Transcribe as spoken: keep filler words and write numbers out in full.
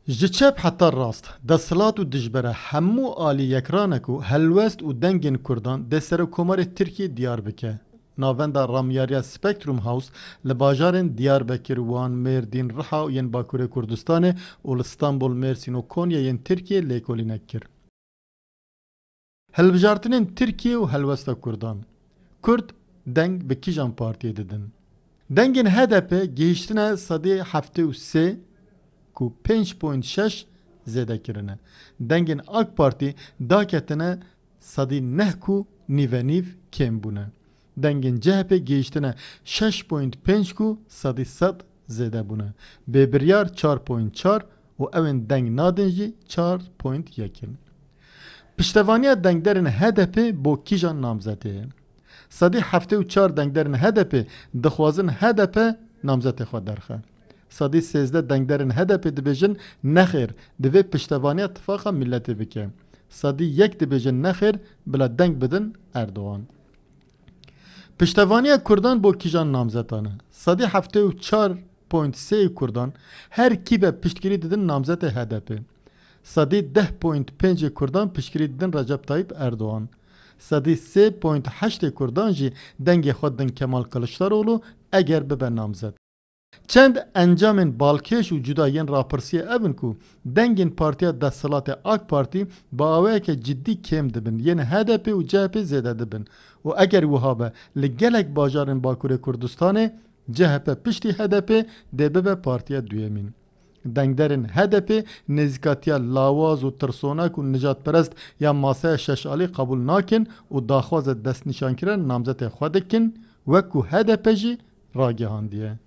Ji çep heta rast, desthilat û dijbere hemû alî yekran e ku helwest û dengên Kurdan dê Serokkomarê Tirkiyê diyar bike. Navenda ramyariya Spectrum House li bajarên Diyarbekir, Wan, Mêrdîn, Riha û yên Bakurê Kurdistanê û li Stenbol, Mêrsîn û Konya yên Tirkiyê lêkolînek kir. Hilbijartinên Tirkiye û helwesta Kurdan. Kurd deng bi kîjan partiyê didin? Dengên H D P gihiştine sedî heftê û sê ku pênc point şeş zêde kirine. Dengên AK Partî daketine sedî neh ku nîvenîv kêm bûne. Dengên C H P gihiştine şeş point pênc ku sedî sed zêde bûne. Bêbiryar çar point çar û ew ên deng nadin jî çar point yek in. Piştevaniya dengderên H D P bo kîjan namzetê ye? Sedî heftê û çar dengderên H D P dixwazin H D P namzetê xwe derxe. Sedî sêzdeh dengderên H D P dibêjin nexêr, divê piştevaniya Tifaqa Milletê bike. Sedî yek dibêjin nexêr, bila deng bidin Erdogan. Piştevaniya Kurdan bo kîjan namzetan e? Sedî heftê û çar point sê Kurdan her kî be piştgirî didin namzetê H D P. Sedî deh point pêncê Kurdan piştgirî didin Recep Tayyip Erdogan. Sedî sê point heştê Kurdan jî dengê xwe didin Kemal Kılıçdaroğlu eger bibe namzet. Çend encamên balkêş û cuda yên rapirsiyê ev in ku dengên partiya desthilatê AK Partî bi awayeke cidî kêm dibin, yên H D P û C H P zêde dibin û eger wiha be, li gelek bajarên Bakurê Kurdistanê C H P piştî H D P dê bibe partiya duyemîn. Dengderên H D P nêzîkatiya lawaz û tirsonak û nijadperest ya maseya şeşalî qebûl nakin û daxwaza destnîşankirin namzetê xwe dikin, wek ku H D P jî ragihandiye.